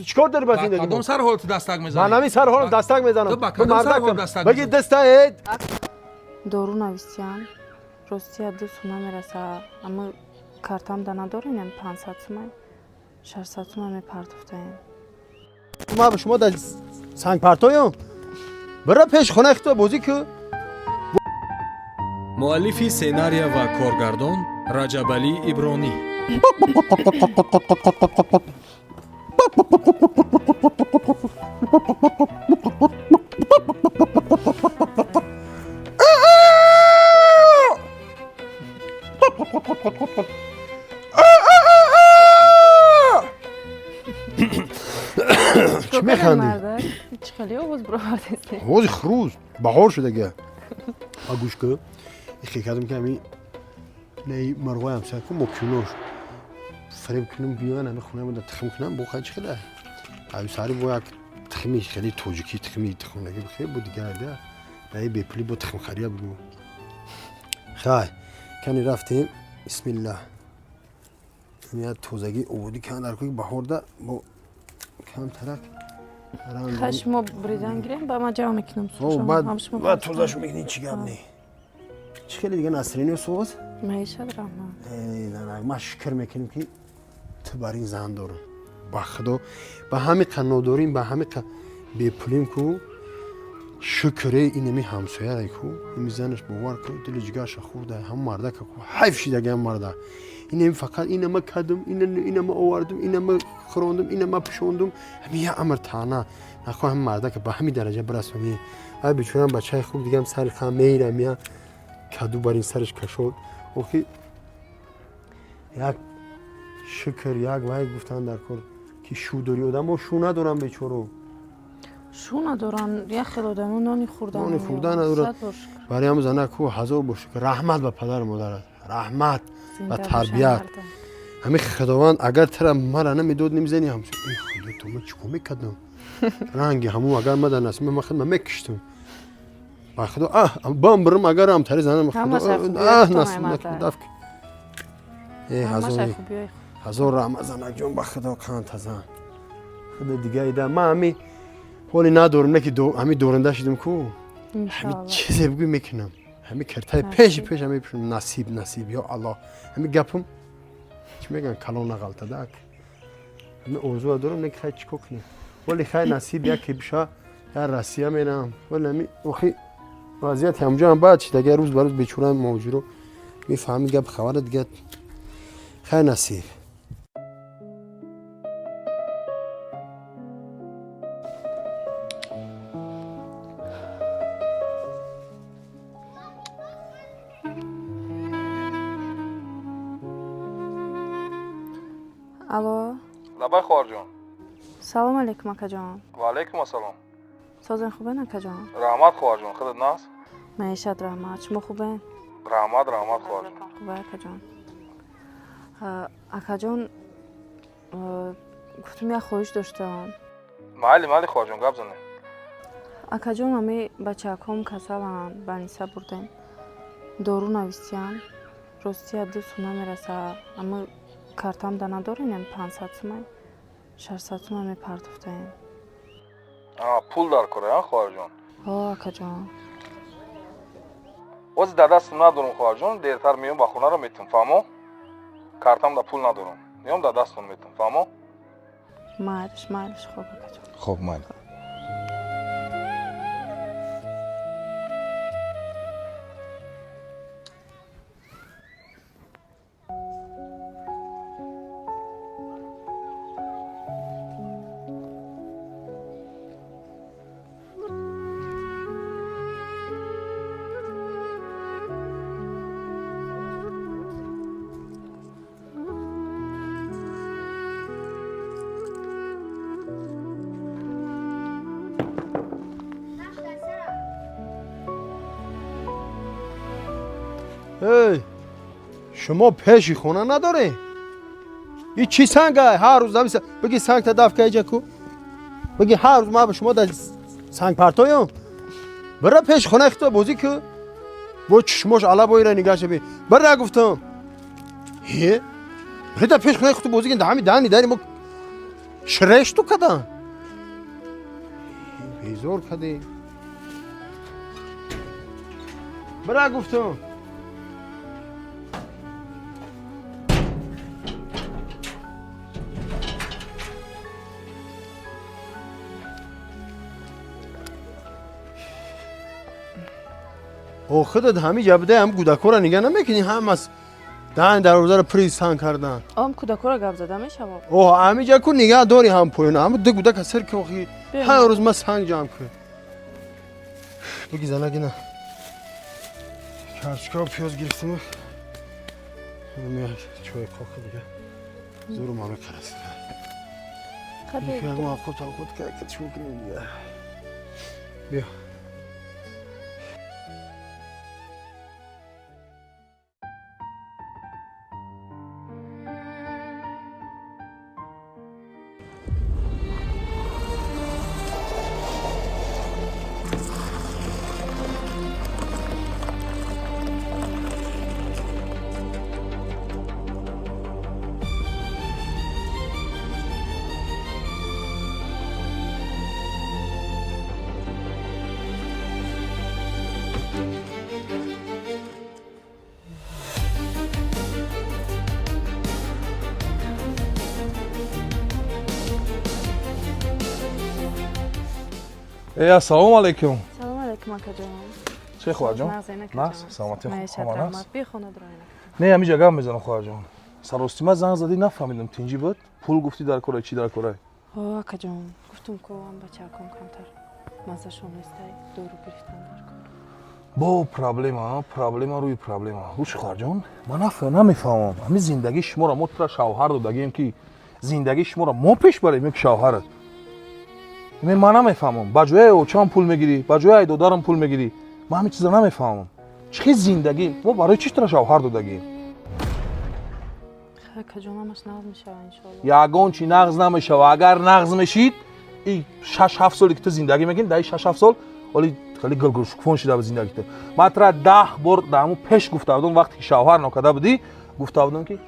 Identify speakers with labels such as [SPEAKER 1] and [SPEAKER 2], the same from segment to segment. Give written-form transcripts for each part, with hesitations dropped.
[SPEAKER 1] Ту чикор дорӣ ба зиндагӣ?
[SPEAKER 2] Ба кадом сар ҳол ту дастак мезанӣ?
[SPEAKER 1] Ман ҳамин сар ҳолам дастак мезанам.
[SPEAKER 2] Ту ба кадом сар ҳол дастак
[SPEAKER 1] мезанӣ? Баги даста э.
[SPEAKER 3] Дору навистиям. Ростия ду сум намераса. Аммо картам да надорем, 500 сумай. 600 сума мепартофтаем.
[SPEAKER 1] Ма ба шумо дар сангпартоём. Бира пеш хонаи худто бозӣ ку.
[SPEAKER 4] Муаллифи сценария ва коргардон Раҷабалӣ Ибронӣ.
[SPEAKER 1] Чӣ механдӣ?
[SPEAKER 3] Чӣ хеле овоз баровардеси?
[SPEAKER 1] Овози хурӯз баҳор шудага. А гӯш ку. Ихе кардам ки ҳамин наи марғои ҳамсоя ку мокюнош фиреб кунам биёян ҳами хонаи мо дар тухм кунам бо хай чӣ хеле. Аю сари бо як тухми хеле тоҷикӣ тухми тухмнаги бихе бо дигар да. Наи бепулӣ бо тухмхария бугу. Хай кани рафтем. Бисмиллаҳ. Ҳамин тозагӣ ободӣ кан дар кӯи баҳорда бо камтарак
[SPEAKER 3] Хай шумо бридан гирем, ба ман ҷавоб мекунам.
[SPEAKER 1] Баъд баъд тозашу мекунӣ, чӣ гап не. Чӣ хеле дига насринӣ соз?
[SPEAKER 3] Маишат раҳмат.
[SPEAKER 1] Занак, ман шукр мекунем ки ту бар ин зан дорам. Ба худо ба ҳами қа нодорим, ба ҳами қа бепулим ку шукре инами ҳамсояре ку ими занаш бовар ку дили ҷигарша хӯрда ҳам мардака ку ҳайф шидаги ҳам марда. Инами фақат инама кардам, инама овардам, инама хӯрондам, инама пӯшондум. Ҳами як амр таъна нахоҳам мардака ба ҳамин дараҷа бирасонӣ. Ай бечорам бачаи хуб дигам сари хам меирам я каду бар ин сараш кашод. Охи як шукр як вай гуфтан дар кор ки шу дорӣ одамо шу надорам бечоро.
[SPEAKER 3] Шу надоран, як хел одамо нони хӯрдан.
[SPEAKER 1] Нони хӯрдан надорад. Барои ҳам занак ку ҳазор бор шукр. Раҳмат ба падару модарат. Раҳмат ба тарбият. Ҳамин худованд агар тара мара намедод намезани ҳамсо. Эй худо ту ман чикор мекардам? Ранги ҳамун агар ма дар насиб ман худ ман мекиштам. Ба худо аҳ бам бирам агар ҳам тари занам худо аҳ насиб накард. Э ҳазор ҳазор раҳмат занакҷон ба худо қанд тазан. Худо дига ида ман ҳами ҳоли надорам не ки ҳами доранда шидам ку. Ҳами чизе бигӯй мекунам. Ҳами киртаи пеши пеш ҳами пушам насиб насиб ё Аллоҳ. Ҳами гапам чӣ мегӯянд калон нағалтадак. Ҳами орзуа дорам не ки хай чӣ кор кунем. Вале хай насиб яке биша дар Россия мерам. Вале ҳами охи вазъияти ҳамҷо ҳам бад шид. Агар рӯз ба рӯз бечора муҳоҷиро мефаҳми гап хабара дига хай насиб.
[SPEAKER 3] Алло.
[SPEAKER 2] Лабай хоҳарҷон.
[SPEAKER 3] Салом алейкум акаҷон.
[SPEAKER 2] Ва алейкум ассалом.
[SPEAKER 3] Созен хубен акаҷон?
[SPEAKER 2] Раҳмат хоҳарҷон, худат нас?
[SPEAKER 3] Маишат раҳмат. Шумо хубен?
[SPEAKER 2] Раҳмат, раҳмат хоҳарҷон.
[SPEAKER 3] Хубе акаҷон. Акаҷон, гуфтум як хоҳиш доштам.
[SPEAKER 2] Майли, майли хоҳарҷон, гап занед.
[SPEAKER 3] Акаҷон, ҳами бачаакҳом касаланд, больница бурдем. Дору навистиям. Ростия ду сум намераса. Аммо картам да надорем, 500 сумай. 600 сума мепартофтаем.
[SPEAKER 2] Пул дар кор, а хоҳарҷон?
[SPEAKER 3] Ҳо, акаҷон.
[SPEAKER 2] Ҳозир дар дастам надорам хоҳарҷон, дертар меём ба хонаро метум, фаҳмо? Картам да пул надорам. Меём дар дастон метум, фаҳмо?
[SPEAKER 3] Майлиш, майлиш, хоб акаҷон.
[SPEAKER 2] Хоб, майли.
[SPEAKER 1] Эй, шумо пеши хона надоред? И чӣ сангай? Ҳар рӯз ҳами биги сангта даф ка иҷа ку. Биги ҳар рӯз ман ба шумо дар сангпартоём. Бира пеши хонаи худто бозӣ ку. Бо чишмош ала боира нигаҳ шаби. Бира гуфтам. Ҳе? Бира дар пеши хонаи худто бозӣ кун, дар ҳами даҳни дари мо Шрешту кадан. Безор кадӣ. Бира гуфтам. О худат ҳамин ҷабда ҳам кӯдакҳоро нигаҳ намекунӣ, ҳам аз даҳани дарвозаро пури санг кардан.
[SPEAKER 3] Ом кӯдакҳоро гап зада мешавад.
[SPEAKER 1] О ҳамин ҷа ку нигаҳ дорӣ ҳам поёна, ҳам ду кӯдака сир ки охи ҳар рӯз ма санг ҷамъ кун. Биги занак ина. Карчка пиёз гирифтем. Чой кока дига. Зуру маме караст. Хабе. Ма худ худ ка чӣ кунем дига. Биё.
[SPEAKER 2] Ассалому алайкум.
[SPEAKER 3] Салом алайкум акаҷон.
[SPEAKER 2] Чӣ хоҳарҷон?
[SPEAKER 3] Нағз,
[SPEAKER 2] саломатӣ.
[SPEAKER 3] Раҳмат. Бихона дурайна.
[SPEAKER 2] Не, ҳамин ҷа гап мезанам хоҳарҷон. Саростима занг задӣ, нафаҳмидам тинҷӣ буд? Пул гуфтӣ дар кора, чӣ дар кора?
[SPEAKER 3] О, акаҷон, гуфтум ко ам бачааком камтар маззашон нестай, дору гирифтан дар кор.
[SPEAKER 2] Бо проблема, проблема рӯи проблема. Гӯш хоҳарҷон, ман намефаҳмам. Ҳамин зиндагии шуморо мо тура шавҳар додагием ки зиндагии шуморо мо пеш барем ё ки шавҳарат? Ман намефаҳмам. Ба ҷои очам пул мегирӣ, ба ҷои додарам пул мегирӣ. Ман ҳамин чиза намефаҳмам. Чӣ хел зиндагӣ? Мо барои чӣ тура шавҳар додагием?
[SPEAKER 3] Акаҷон, ҳамаш нағз мешава иншоалло.
[SPEAKER 2] Ягон чӣ нағз намешава. Агар нағз мешид, и 6-7 соле ки ту зиндагӣ мекунӣ, дар 6-7 сол оли хеле гулгулшукуфон шуда ба зиндагӣ ту. Ман тура 10 бор дар ҳамун пеш гуфта будам, вақте ки шавҳар нокарда будӣ, гуфта будам ки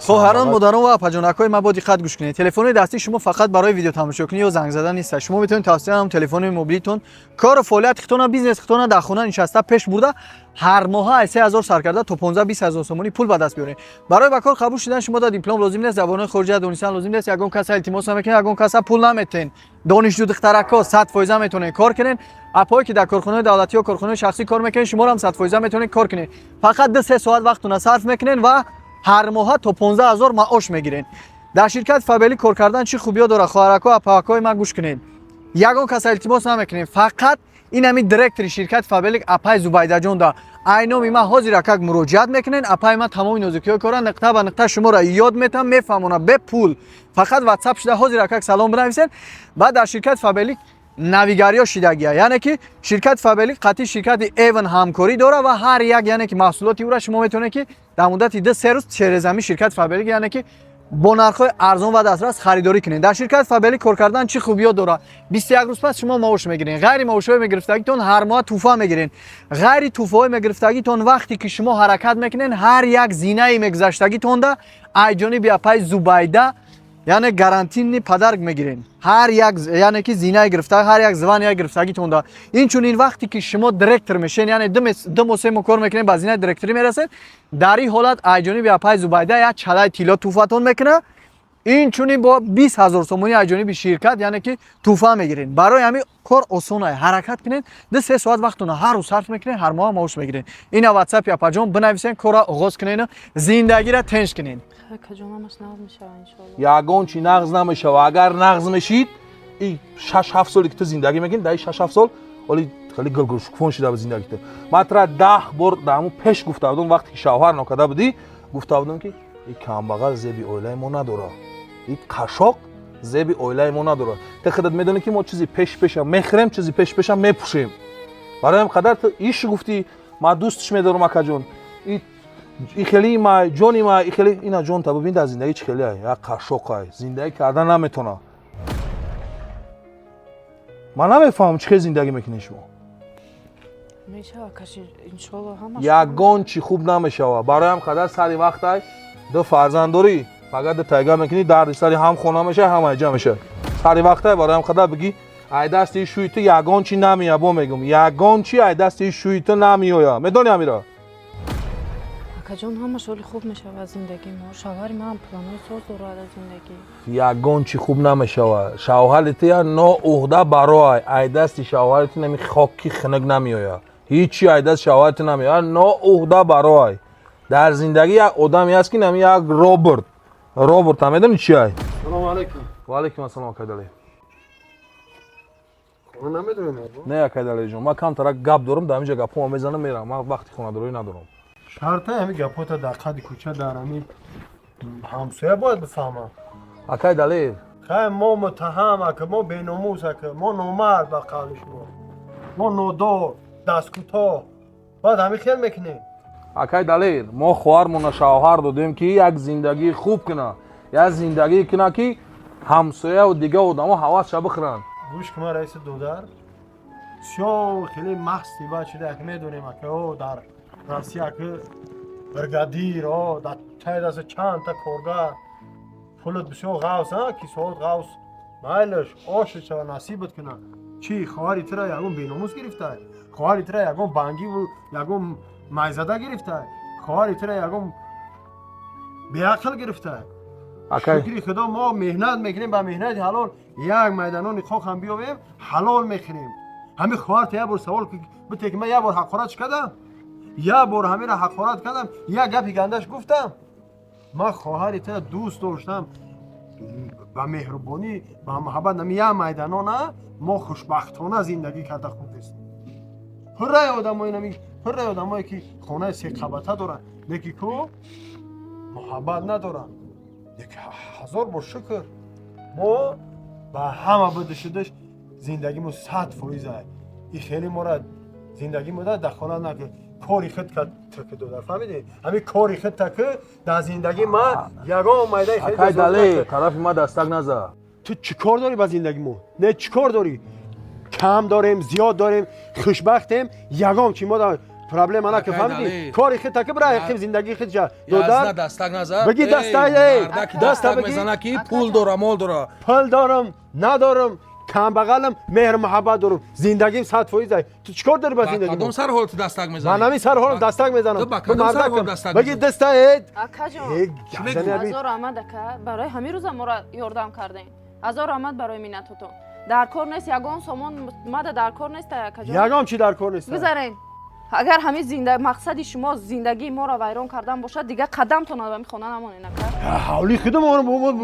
[SPEAKER 5] хоҳарон, модарон ва апаҷонакҳои ман бо диққат гӯш кунед. Телефони дастии шумо фақат барои видеотамошокунӣ ё занг задан нест. Шумо метавонед тавассути ҳам телефони мобилитон кору фаъолияти худтона, бизнеси худтона дар хона нишаста пеш бурда ҳар моҳа аз 3000 сар карда то 15-20 ҳазор сомонӣ пул ба даст биёред. Барои ба кор қабул шудан шумо да диплом лозим нест, забонҳои хориҷа донистан лозим нест, ягон каса илтимос намекунед, ягон каса пул наметен. Донишҷӯ духтаракҳо 100% метавонед кор кунед. Апое ки дар корхонаҳои давлатӣ ё корхонаҳои шахсӣ кор мекунед, шуморо ҳам 100% метавонед кор кунед. Фақат 2-3 соат вақтона сарф мекунед ва ҳар моҳа то 15 ҳазор маош мегиред. Дар ширкати Фаберлик кор кардан чӣ хубиё дорад? Хоҳаракҳо, апаакҳои ман гӯш кунед. Ягон каса илтимос намекунед. Фақат ин ҳамин директори ширкати Фаберлик апай Зубайдаҷон да айноми ман ҳозир акак муроҷиат мекунед. Апай ман тамоми нозукиҳои кора нуқта ба нуқта шуморо ёд метам, мефаҳмонам бе пул. Фақат ватсап шуда ҳозир акак салом бинависед. Баъд дар ширкати Фаберлик навигариё шидагия, яъне ки ширкати Фаберлик қатъи ширкати Эвен ҳамкорӣ дорад ва ҳар як яъне ки маҳсулоти ӯра шумо метавонед ки дар муддати 2-3 рӯз через ҳамин ширкати Фаберлик яъне ки бо нархҳои арзон ва дастрас харидорӣ кунед. Дар ширкати Фаберлик кор кардан чӣ хубиё дорад? 21 рӯз пас шумо маош мегиред. Ғайри маошҳои мегирифтагитон ҳар моҳ тӯҳфа мегиред. Ғайри тӯҳфаҳои мегирифтагитон вақте ки шумо ҳаракат мекунед, ҳар як зинаи мегузаштагитонда аз ҷониби апаи Зубайда яъне гарантийный подарок мегиред. Ҳар як яъне ки зинаи гирифта, ҳар як звания гирифтагитонда. Инчунин вақте ки шумо директор мешед, яъне ду моҳ се моҳ кор мекунед, ба зинаи директорӣ мерасед, дар ин ҳолат аз ҷониби апаи Зубайда як чалаи тилло тӯҳфатон мекунад. Инчунин бо 20 ҳазор сомонӣ аз ҷониби ширкат яъне ки тӯҳфа мегиред. Барои ҳамин кор осон ай. Ҳаракат кунед, 2-3 соат вақтона ҳар рӯз сарф мекунед, ҳар моҳ маош мегиред. Ина ватсапи апаҷон бинависед, корро оғоз кунед, зиндагиро тинҷ кунед.
[SPEAKER 3] Акаҷон, ҳамаш нағз мешава иншоалло.
[SPEAKER 2] Ягон чӣ нағз намешава. Агар нағз мешид, и 6-7 соле ки ту зиндагӣ мекунӣ, дар 6-7 сол оли хеле гулгулшукуфон шуда ба зиндагӣ ту. Ман тура 10 бор дар ҳамун пеш гуфта будам, вақте ки шавҳар нокарда будӣ, гуфта будам ки и камбағал зеби оилаи мо надорад, и қашоқ зеби оилаи мо надорад. Ту худат медонӣ ки мо чизи пеш пеша мехӯрем, чизи пеш пеша мепӯшем. Барои ҳам қадар ту иш гуфтӣ, ман дӯстш медорам акаҷон, и хели ма ҷони ма и хели ина ҷон та бибин дар зиндагӣ чӣ хели ай, як қашоқ ай, зиндагӣ кардан наметавона. Ман намефаҳмам чӣ хел зиндагӣ мекунед шумо.
[SPEAKER 3] Мешава каши иншоалло ҳамаш.
[SPEAKER 2] Ягон чӣ хуб намешава. Барои ҳам қадар сари вақт ай ду фарзанд дорӣ, Фақат ду тайга мекунӣ, дарди сари ҳам хона меша, ҳам айҷа меша. Сари вақтай бароям қадар бигӣ, ай дасти шӯи ту ягон чи намея, бо мегум. Ягон чи ай дасти шӯи ту намеоя. Медонӣ амира?
[SPEAKER 3] Акаҷон, ҳамаш ҳоли хуб мешавад зиндагии мо. Шавҳари ман планҳои соз дорад аз зиндагӣ.
[SPEAKER 2] Ягон чи хуб намешавад. Шавҳари ту я ноуҳда бароай. Ай дасти шавҳари ту нами хоки хунук намеоя. Ҳеҷ чи ай даст шавҳари ту намеоя. Ноуҳда бароай. Дар зиндагӣ як одаме ҳаст ки нами як роберт. Роберт ҳам медонӣ чи ай?
[SPEAKER 1] Салому алайкум.
[SPEAKER 2] Ва алайкум ассалом, акай Далер.
[SPEAKER 1] Хона намедонем?
[SPEAKER 2] Не, акай Далерҷон, ман камтарак гап дорам, дар ҳаминҷа гапҳома мезанам, мерам. Ман вақти хонадорӣ надорам.
[SPEAKER 1] Шарта ҳами гапота дар қади кӯча дар ҳами ҳамсоя бояд бифаҳмам.
[SPEAKER 2] Акай Далер.
[SPEAKER 1] Хай, мо муттаҳам ака, мо беномус ака, мо номард, ба қавли шумо. Мо нодор, дасткӯтоҳ. Баъд ҳами хел мекунем.
[SPEAKER 2] Акай Далер, мо хоҳармона шавҳар додем, ки як зиндагии хуб куна, як зиндагӣ куна, ки ҳамсояву дигар одамо ҳавасша бихӯранд.
[SPEAKER 1] Гӯш кун, ман раиси додар. Бисёр хеле масти баъд шуда, як медонем ака, о дар Россия ака бригадир, о дар таи даста чандта коргар. Пулат бисёр ғавс, а кисоат ғавс. Майлаш, оши шава, насибат куна. Чӣ хоҳари тура ягон беномус гирифтай? Хоҳари тура ягон бангиву ягон майзада гирифтай? Хоҳари тура ягон беақл гирифтай?
[SPEAKER 2] Акай
[SPEAKER 1] Шукри Худо, мо меҳнат мекунем, ба меҳнати ҳалол як майданони хок ҳам биёвем, ҳалол мехӯрем. Ҳами хоҳарта як бор савол бите, ки ман як бор ҳақорат кардам, як бор ҳамира ҳақорат кардам, як гапи гандаш гуфтам? Ман хоҳари тура дӯст доштам, ба меҳрубонӣ, ба муҳаббат. Нами як майданона мо хушбахтона зиндагӣ карда хубест. Пурраи одамои нами, пурраи одамое ки хонаи секабата доранд, леки ку муҳаббат надоранд. Леки ҳазор бор шукр, мо ба ҳама будушудаш зиндагимо 100% ай. И хеле мора зиндагӣ мода дахолат накун. Кори худ кард таки, додар, фаҳмидӣ? Ҳамин кори худ таки дар зиндагӣ ман ягон майдаи хеле
[SPEAKER 2] Акай Далер, тарафи ма дастак наза.
[SPEAKER 1] Ту чӣ кор дорӣ ба зиндагӣ мо? Не, чӣ кор дорӣ? Кам дорем, зиёд дорем, хушбахтем, ягон чи мо проблема наки,
[SPEAKER 2] Акай
[SPEAKER 1] фаҳмидӣ?
[SPEAKER 2] Далер.
[SPEAKER 1] Кори худ таки, бира хиб зиндагии худ ша, додар.
[SPEAKER 2] Язна дастак наза.
[SPEAKER 1] Бигӣ дастак, эй,
[SPEAKER 2] Мардаки
[SPEAKER 1] даста
[SPEAKER 2] дастак
[SPEAKER 1] бигӣ.
[SPEAKER 2] мезана, ки пул дора, мол дора.
[SPEAKER 1] Пул дорам, надорам, камбағалам, меҳру муҳаббат дорам, зиндагим 100% ай. Ту чӣ кор дорӣ ба
[SPEAKER 2] Ба
[SPEAKER 1] зиндагӣ?
[SPEAKER 2] кадом сар ҳол ту дастак мезанӣ?
[SPEAKER 1] Ман ҳамин сар ҳолам дастак мезанам.
[SPEAKER 2] Ту ба кадом сар ҳол дастак
[SPEAKER 1] Бигӣ
[SPEAKER 2] мезанӣ?
[SPEAKER 1] даста, эй.
[SPEAKER 3] Акаҷон,
[SPEAKER 1] Эй,
[SPEAKER 2] Чӣ
[SPEAKER 1] гапзани
[SPEAKER 2] мегӯӣ?
[SPEAKER 1] аби.
[SPEAKER 3] ҳазор раҳмат, ака, барои ҳамин рӯза моро ёрдам кардем. Ҳазор раҳмат барои миннатотон. Дар кор нест ягон сомон мада, дар кор нест, акаҷон.
[SPEAKER 1] Ягон чи дар кор нест.
[SPEAKER 3] Гузарен. Агар ҳамин зинда мақсади шумо зиндагии моро вайрон кардан бошад, дигар қадамтон ба ин хона намонед, ака.
[SPEAKER 1] Ҳавли худам.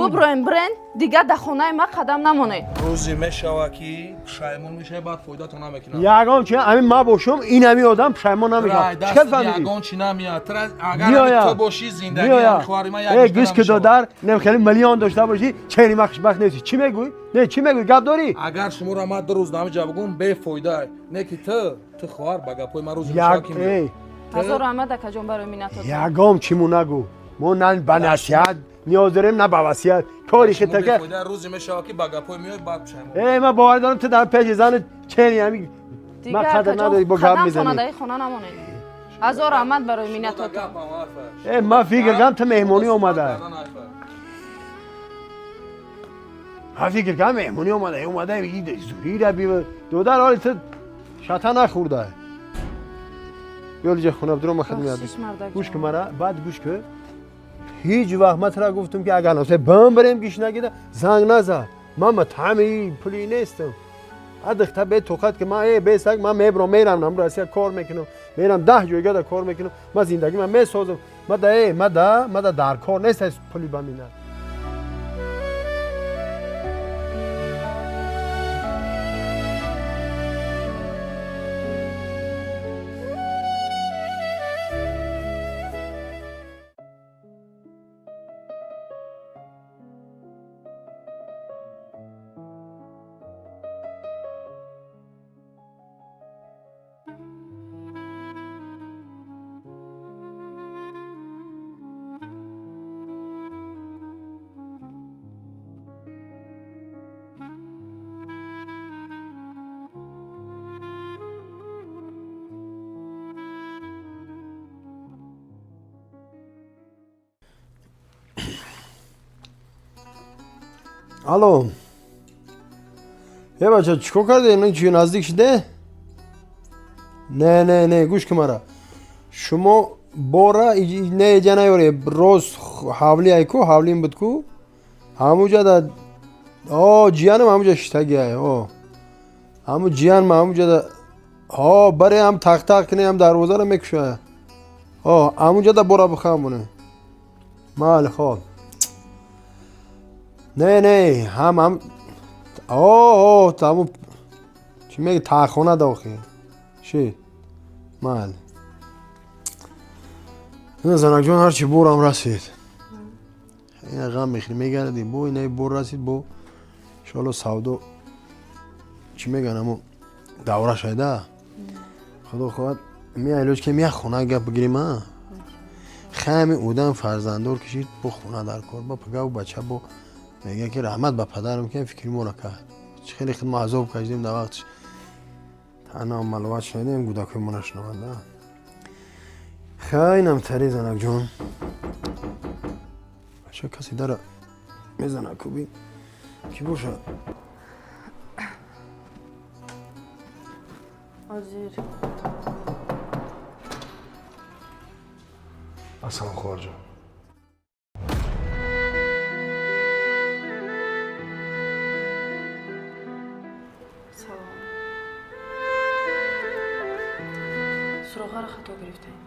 [SPEAKER 3] Буброем, бирен, дигар дар хонаи ман қадам намонед.
[SPEAKER 2] Рӯзе мешава, ки пушаймон мешавӣ, баъд фоидатон намекунад.
[SPEAKER 1] Ягон чи ҳамин ма бошум, ин ҳамин одам пушаймон намешавад. Чӣ кал фаҳмидӣ?
[SPEAKER 2] Ягон чи намеяд. Тра агар
[SPEAKER 1] Меояд.
[SPEAKER 2] ту бошӣ, зиндагии
[SPEAKER 1] Меояд.
[SPEAKER 2] хоҳари ман як
[SPEAKER 1] Э, гӯш ки, додар, нем хеле миллион дошта бошӣ, чери ма хушбахт нести. Чӣ мегӯй? Не, чӣ мегӯй? Гап дорӣ?
[SPEAKER 2] Агар шуморо ман 2 рӯз намиҷа бигӯм, бефоида не, ки ту хоҳар ба гапҳои ман рӯзе мешава,
[SPEAKER 1] Як
[SPEAKER 2] ки
[SPEAKER 1] эй,
[SPEAKER 3] Ҳазор раҳмат, акаҷон, барои миннатотон.
[SPEAKER 1] Ягон чиму нагӯ. Мо на ба насиҳат ниёз дорем, на ба васият. Кори
[SPEAKER 2] шумо
[SPEAKER 1] хитака.
[SPEAKER 2] бефоида, рӯзе мешава, ки ба гапҳои меои, баъд пушаймон.
[SPEAKER 1] Э, ман бовар дорам, ту дар пеши зани чени ҳамин ман
[SPEAKER 3] Дигар,
[SPEAKER 1] қадр
[SPEAKER 3] акаҷон,
[SPEAKER 1] надорӣ, бо гап
[SPEAKER 3] қадамтон
[SPEAKER 1] мезанӣ.
[SPEAKER 3] дар ин хона намонед. Ҳазор раҳмат барои миннатотон.
[SPEAKER 1] Э, ман фикр кардам, ту меҳмонӣ омада. Ман фикр кардам, меҳмонӣ омада, омада зуҳира бива. Додар, ҳоли ту шата нахӯрда. Биёли ҷа хона бидурам, ман хидмат.
[SPEAKER 3] Бахшиш, мардакҷон.
[SPEAKER 1] Гӯш ки мара, баъд гӯш ки. Ҳеҷ вақт ман тура гуфтам, ки агар носе бимбирем гишнагида, занг назад. Ман мутаҳами пули нестам. Адихта бетоқат ки ман, э, бесак ман мебром, мерам нам Россия кор мекунам, мерам 10 ҷойгада кор мекунам, ман зиндагӣ ман месозам. Ма да, э, ма да дар кор нест аз пули ба мина. Алло. Э бача, чӣ кор кардед? Чӣ наздик шуде? Не, не, не, гӯш кун мара. Шумо бора не иҷа наёре, рост ҳавли айку, ҳавлим буд ку? Ҳамуҷа да о ҷиянам ҳамуҷа шиштагиай, о. Ҳаму ҷиян ма ҳамуҷа да о баре ҳам тақ-тақ кне, ҳам дарвозаро мекушоя. О, ҳамуҷа да бора бихамоне. Майли, хоб. Не, не, ҳам ҳам о, о, таму чӣ меги тахона да охи. Ши. Майли. Ина занакҷон ҳарчи борам расид. Ина ғам мехӯри мегардӣ, бо ина бор расид, бо иншоалло савдо чӣ меган амо давра шайда. Худо хоҳад меайлоҷ ки як хона гап бигирем а. Хами одам фарзанддор кишид, бо хона дар кор, бо пагав бача бо мегӯяд ки раҳмат ба падарам ки фикри моро кард. Хеле худ мо азоб кашидем дар вақтш. Тана маловат шунидем, гӯдакҳои мо нашунаванд. Хайнам тари занакҷон. Бача касе дара мезана куби. Ки боша?
[SPEAKER 3] Ҳозир.
[SPEAKER 2] Ассалом хоҳарҷон.
[SPEAKER 3] Салом. Суроғаро хато гирифтаем.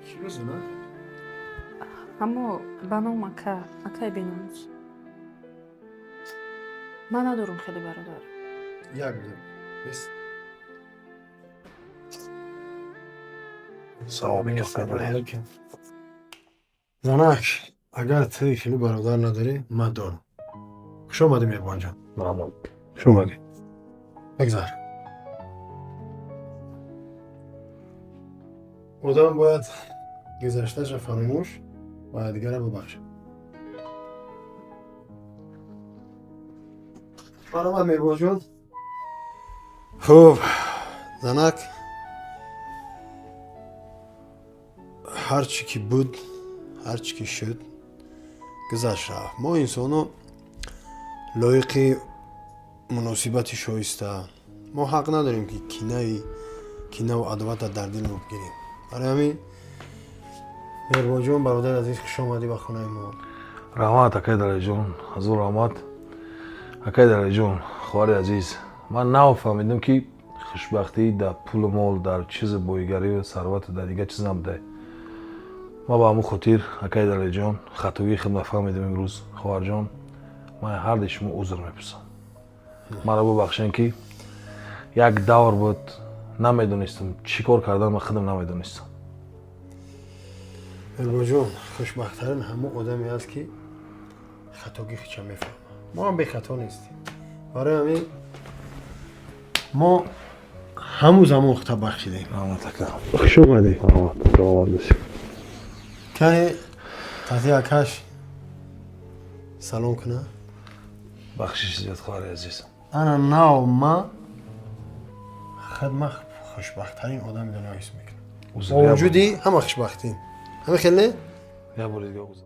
[SPEAKER 1] Чӣ мезана?
[SPEAKER 3] Аммо ба ном ака, акай беномус. Ман надорам хеле бародар.
[SPEAKER 1] Як бидем. Бес.
[SPEAKER 2] Салом алейкум.
[SPEAKER 1] Занак, агар ту хеле бародар надорӣ, ман дорам. Хуш омадӣ, меҳрубонҷон.
[SPEAKER 2] Мамнун.
[SPEAKER 1] Хуш омадӣ. Бигзар. Одам бояд гузаштаашро фаромӯш ва дигарро бубахшад. Баромад, меҳрубонҷон. Хуб, занак, ҳар чӣ ки буд, ҳар чӣ ки шуд, гузашт рафт. Мо инсонҳо лоиқи муносибати шоиста. Мо ҳақ надорем ки кинаву адоватро дар дил бигирем. Барои ҳамин меҳрубонҷон, бародари азиз, хуш омадӣ ба хонаи мо.
[SPEAKER 2] Раҳмат, акай Далерҷон, ҳазор раҳмат. Акай Далерҷон, хоҳари азиз, ман нафаҳмидам ки хушбахтӣ дар пулу мол, дар чизи боигарию сарвату дар дигар чиз набуда. Ман ба ҳамун хотир, акай Далерҷон, хатогии худро фаҳмидам имрӯз, хоҳарҷон, ман ҳарди шумо узр мепурсам. Маро бубахшед ки як давр буд, намедонистам чӣ кор кардан, ман худам намедонистам.
[SPEAKER 1] Меҳрубонҷон, хушбахттарин ҳамон одаме аст ки хатогии худша мефаҳмад. Мо ҳам бехато нестем. Барои ҳамин мо ҳамун замон худта бахшидем.
[SPEAKER 2] Раҳмат, ака.
[SPEAKER 1] Хуш омадӣ.
[SPEAKER 2] Раҳмат, саломат бошед.
[SPEAKER 1] Кане тати акаш салом куна?
[SPEAKER 2] Бахшиш зиёд, хоҳари азиз.
[SPEAKER 1] Ана нав ма худ ма хушбахттарин одами дунё ҳис мекунам. Бо вуҷуди ҳама хушбахтем. Ҳама хел не?
[SPEAKER 2] Як бори дига узр.